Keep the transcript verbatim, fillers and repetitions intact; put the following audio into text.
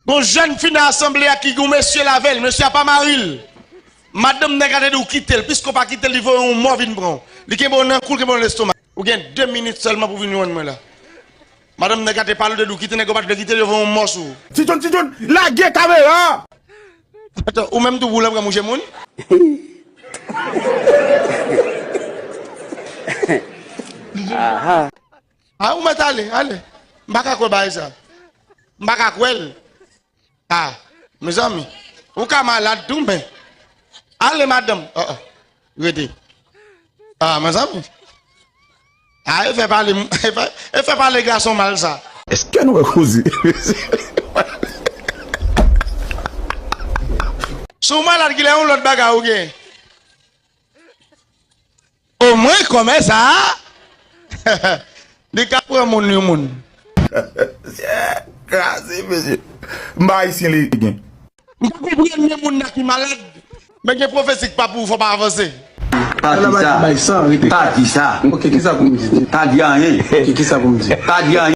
Gon jèn fi nan asanble a ki gon mesye l avè l, mesye a pa mari l. Madanm nèg la te di w kite l, piske w pa kite l, li voye yon mò vin pran w. Li kenbe w nan kou l, kenbe w nan lestoma. Ou gen de minit sèlman pou w vin jwenn mwen la. Madanm nèg la te pale w, te di w kite nèg yo, pa t vle kite l, yo voye yon mò sou ou. Ti John, Ti John, lage kamera! Atò, ou menm tou pou w lè pran mouche moun? Aha. A, ou mèt ale, ale. M pa ka kwè bagay sa. M pa ka kwè l. A, mezanmi. Ou ka malad tou, men. Ale, madanm. An, an. Rete. A, mezanmi. A, e fè pale, e fè, e fè pale gason mal sa. Èske nou wè koze? Si w malad, kilè yon lòt bagay ou gen? Omwen kòmè sa a, li ka pran moun yon moun. Kraze, mesye. M pa ayisyen li gen. M pa konprann men moun nan ki malad. Men gen pwofesi k pa pou ou, fò pa avanse. Pa di sa. Bay san rete. Pa di sa. Ok, kisa pou m di? Pa di anyen. Ok, kisa pou m di? Pa di anyen.